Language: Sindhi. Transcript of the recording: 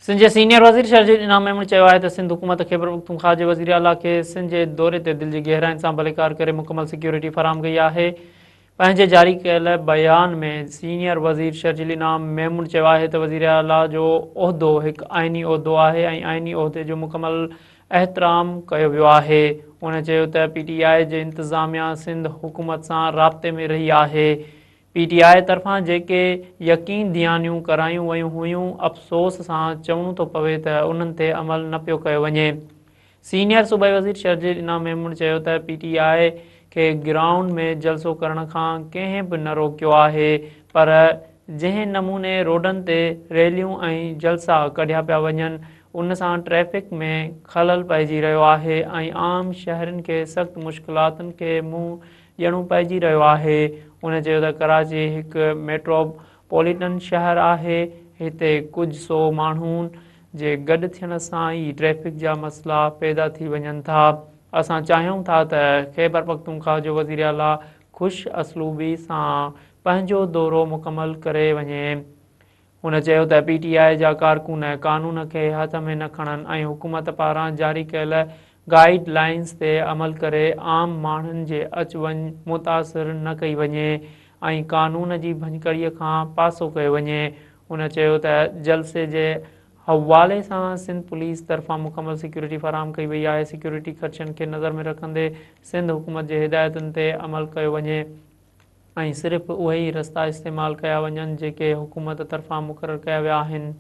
سنڌ جي سينيئر وزير شرجيل انعام ميمڻ چيو آهي ته سنڌ حڪومت خيبرپختونخواهه جي وزيراعليٰ کي سنڌ جي دوري تي دل جي گهرائين سان ڀليڪار ڪري مڪمل سيڪيورٽي فراهم ڪئي آهي. پنهنجي جاري ڪيل بيان ۾ سينيئر وزير شرجيل انعام ميمڻ چيو آهي ته وزيراعليٰ جو عهدو هڪ آئيني عهدو آهي ۽ آئيني عهدي جو مڪمل احترام ڪيو ويو آهي. هن چيو ته پي ٽي آء جي انتظاميا سنڌ حڪومت سان رابطي ۾ رهي آهي. پي ٽي آء طرفان جيڪي يقين دهانيون ڪرايون ويون هيون افسوس سان چوڻو ٿو پوي ته انهن تي عمل نه پيو ڪيو وڃي. سينيئر صوبائي وزير شرجيل انعام ميمڻ چيو ته پي ٽي آء کي گرائونڊ ۾ جلسو ڪرڻ کان ڪنهن به نه روڪيو آهي پر جنهن نموني روڊن تي ريليون ۽ جلسا ڪڍيا پيا وڃن ان سان ٽريفڪ ۾ خلل پئجي رهيو آهي ۽ عام شهرين کي سخت مشڪلاتن کي منهن ڏيڻو پئجي رهيو آهي. هن چيو ته ڪراچي هڪ ميٽرو پوليٽن شهر آهي، هتي ڪجهه سو ماڻهن جي گڏ ٿيڻ سان ئي ٽريفڪ جا مسئلا پيدا ٿي وڃن ٿا، اسان چاهيون ٿا ته خيبرپختونخواهه جو وزيراعليٰ خوش اسلوبي سان پنهنجو دورو مڪمل ڪري وڃي. هن چيو ته پي ٽي آء جا ڪارڪن قانون کي هٿ ۾ نه کڻن ۽ حڪومت پاران جاري ڪيل گائيڊ لائينز تي عمل ڪري عام ماڻهن جي اچ وڃ متاثر نه ڪئي وڃي ۽ قانون جي ڀڃڪڙي کان پاسو ڪيو وڃي. هن چيو ته جلسي جي حوالي سان سنڌ پوليس طرفان مڪمل سيڪيورٽي فراهم ڪئي وئي آهي، سيڪيورٽي خدشن کي نظر ۾ رکندي سنڌ حڪومت جي هدايتن تي عمل ڪيو وڃي. ۽ صرف اهي ئي رستا استعمال ڪيا وڃن جيڪي حڪومت طرفان مقرر ڪيا ويا آهن.